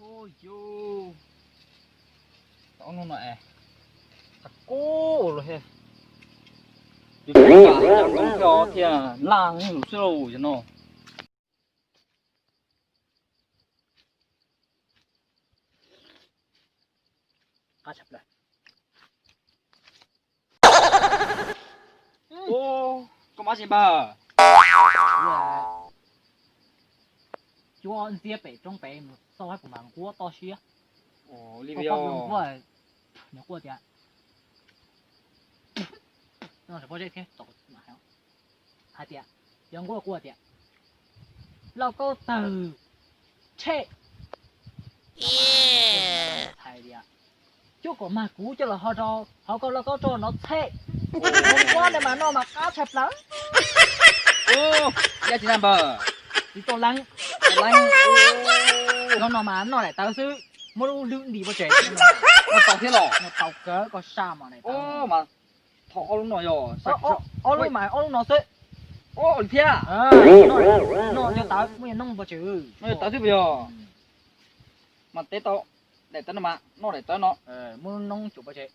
Ub, yus, tau no no es, txav kub los thiab. Yus tsis kam yam zoo thiab thiaj laj lus xwb lauj yog no. Ub, koj mab tsis npawg. Cuab ntxiab pem roob pem mus xauj hab kuv mam nquab toj siab. Li nquab tias, no pob zeb thiab, hais tias yog nquab quaj tias, lauj kaub tawg, tsheb. Hais tias, cuab kom mag kuv coj los ho rau hauv koj lauj kaub rog no tsheb. Nquab ntawd mas noj mas qab tshaj plaws. Yaj tsis npawg, tsis tau leeb, tsis tau leeb. Nov no mas noj daim tawv xwb, muab lub hlwb nti pob zeb. Noj tau thiab los? Noj tau kawg, koj saj mas daim tawv. Mas thov ob lub no yog, ob lub mas ob lub no xwb. Ua li thiab. Noj cov tawv muaj noob pob zeb. Noj cov tawv xwb puas yog? Mas teb tau daim tawv no mas noj daim tawv no. Muab noob cuam pob zeb.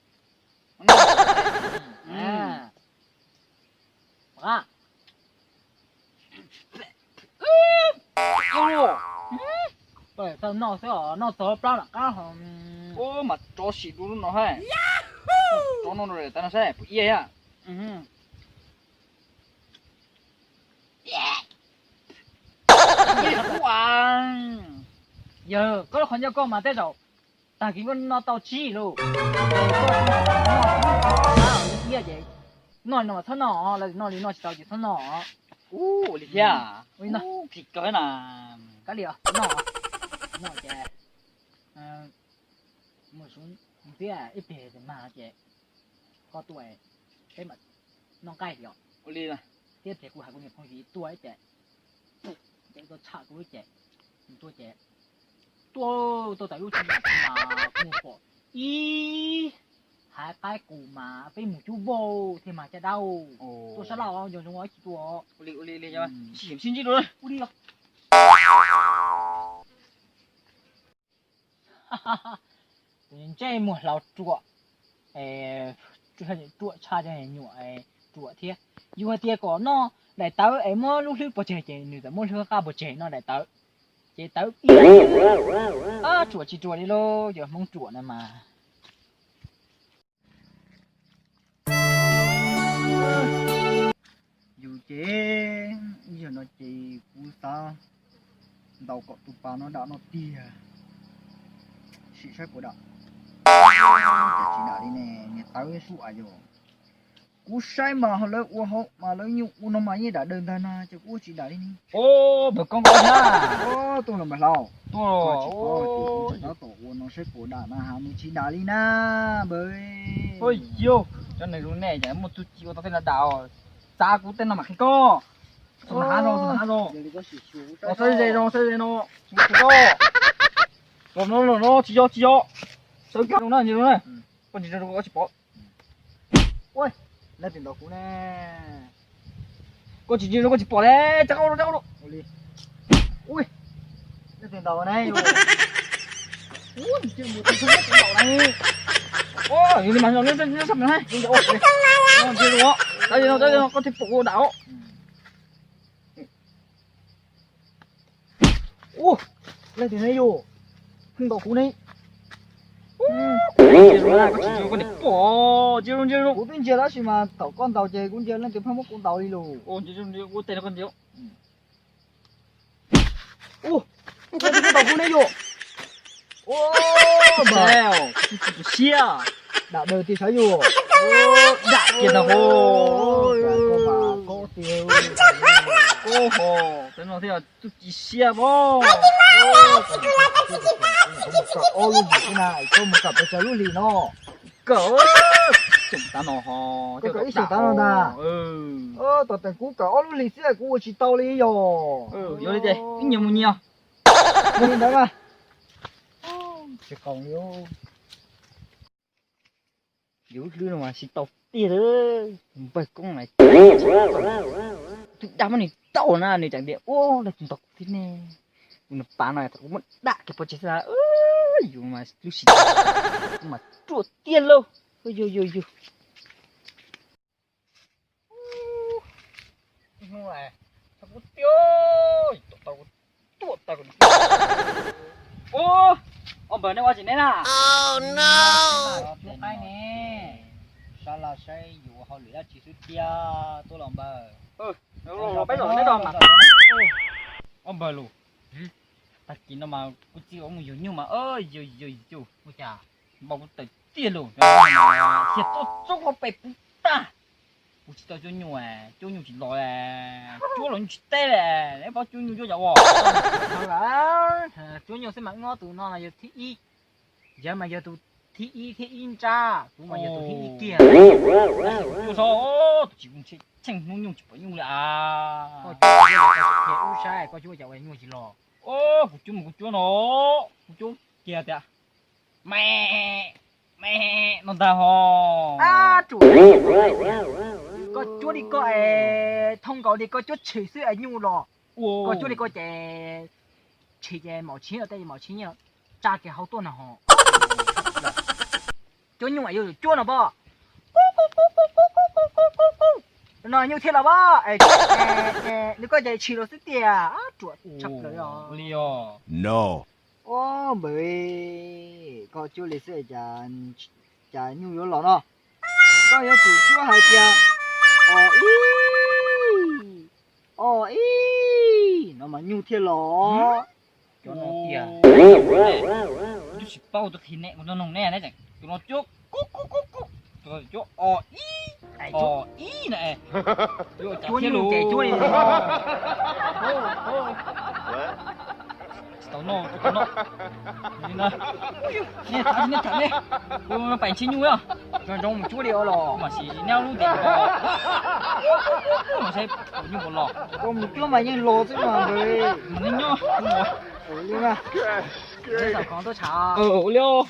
Txawj noj xwb os, noj txog plab lam qab ho. Ub, mas rov sim dua lub no hab. Rov noj daim tawv no saib puas iab thiab. Yawg, koj lub qhov ncauj koj mas tej zaum tag kis koj noj tau tsib lus. Iab ces noj li no mas txhob noj, lawv noj li no tsis tau ces txhob noj. Ub, ua li thiab. Ub, kis kawg na. Kab li os, noj, noj ces mus ntxiab ib pliag mag ces koj tuaj peb mam noj nqaij os. Ua li, thiab pliag kuv hais kuv niam phooj ywg tuaj ib ces, tuaj tsham kuv ib ces, tuaj ces, tuaj tau tawm lub tsev mas kuv pom ib haiv qaib qus mas peb mus cub vauj thiaj mas caj dab. Tuaj sab laj os, nco ntsoov ib tsis tuaj. Ua li, ua li, ua li. Tus ntsej muag hlau ruam, ruam tshaj cov nyuam ruam thiab. Yus hais tias kom noj daim tawv es muab lub hlwb pov tseg ces nws txawm muab hlwb qab pov tseg noj daim tawv. Ces tawv ib, ruam tsis ruam li lauj, cov Hmoob ruam na mas. Yus ces, ib yam no ces kuv xav ntaus kom tus pas no dam no tiag, sim saib puas dam. Tsis dam li ne, niag tawv sub as yog. Kuv saib mas lawv ua hauv mas lawv nyuj ua no mas yeej dam daws ntag na, ces kuv ua tsis dam li ne. Npawg Koob, tuaj los npawg Hlau. Tsis paub, tab tom ua no saib puas dam na has nws tsis dam li na npawg. Yog, cov neeg zoo nej cas muaj txuj ci ua tau tej no dam os. Txav kuv tej no mam qhia koj. Tus nram hav no, tus nram hav no. Los saib ze no, saib ze no. Kuv qhia koj. Los no, los no, tsis yog, tsis yog. Sawv kiag zoo na, zoo na. Koj tsis zoo koj tsis pom. Ua, leej twg ntaus kuv ne? Koj tsis zoo koj tsis pom le, rov qab, rov qab. Ua li. Ui, leej twg ntaus ne? Ua, yus li mas nyob sab pem ne. Ua, tsis zoo, tsis zoo, koj thiaj pom kuv dam os. Ua, leej twg ne yus? Pheej ntaus kuv ne. Koj tsis zoo koj niam pom, tsis zoo, tsis zoo. Kuv twb ntsia tab sis mas thaum koj ntaus ces kuv ntsia leej twg pheej muab kuv ntaus li lus. Ua tes no koj ntsia. Ua, leej twg ntaus kuv ne yus? Ua, siab. Dam daws tiag sav yus. Dam kiag ntag hos. Koj mas koj tiag. Koj hos, tus no thiaj txuj ci siab os. Koj mus kawm ob lub hlis xwb na, koj mus kawm pes tsawg lub hlis no? Kawm xyoo tav no hos. Koj kawm ib xyoo tav no ntag. Tom teem kuv kawm ob lub hlis xwb kuv ua tsis tau li yog. Yog li ces ib nyias mus nyias. Mus li ntawd mas. Tsis qoos li. Yus lub hlwb no mas tsis tau tiag li. Npawg Koob na, twb dag muab nws tau na nws tseem tias ua leej twg ntaus kuv thiab ne. Kuv nws pas no thaum kuv muab dam kiag pov tseg xwb, yus mas lub sim kuv mas ruaj tiag lauj. Yus yus yus. Hnub no kuv tiag, tuaj tau, tuaj tau. Ub, ob npawg nej ua tsis neb na? Tus qaib ne, sab laj saib yus ua hauj lwm dab tsi xwb tiag, tuaj los npawg. Peb los neb tog mas. Ob npawg los, tag kis no mas kuv txiv ua mus yug nyuj mas yus yus yus, npau kuv tawm tiag lauj, cia tuaj txob qhov pes puv tag. Kuv tsis tau cuab nyuj, cuab nyuj tsis los, cuab los nyuj tsis teb li, neb paub cuab nyuj cuab cas ua. Cuab nyuj xwb mas wb ob tus no yog thib ib, yawg mas yog tus thib ib thiab ib nrab, kuv mas yog tus thib ib kiag. Tab sis kuv cuab so, tus tsis kuv tsheej hnub nyuj tsis pom nyuj li as. Koj cuab ua cas ua nyuj tsis los? Kuv cuab mas kuv cuab no, kuv cuab kiag tias me me no ntag ho. Koj cuab li koj es thooj nkaus li koj cuab tshis xwb es nyuj los. Koj cuab li koj ces tshis ces maum tshis tej maum tshis nyiaj tsa kiag hauv tuaj no ho. Cuab nyuj yuav cuab no pom. No nyuj thiaj los pom. Nws koj ces tshis los xwb tiag, ruam tshaj plaws os. Ua npawg, koj cuab li xwb cas nyuj yuav los no? Koj yuav tsum cuab hais tias o ib, o ib no mas nyuj thiaj los. Cov no tiag. Kuv twb tsis paub, kuv twb qhia neb, kuv twb nug neb, neb tseem tus no cuab kub kub kub kub, tus no cuab o ib, o ib na. Cuab nyuj ces cuab li no. Tsis tau noj, tsis tau noj. Li no, nej tham, nej tham nej, kuv pais ntsib nyuj os. Zoo zoo mus cuab li os los. Mas sim neb lub ntev ko, mas saib nyuj puas los. Koj mus cuab mas yeej los xwb mas npawg. Mas nej nyob, ua li na. Neb xav khoov tuaj tshav. Ua li os.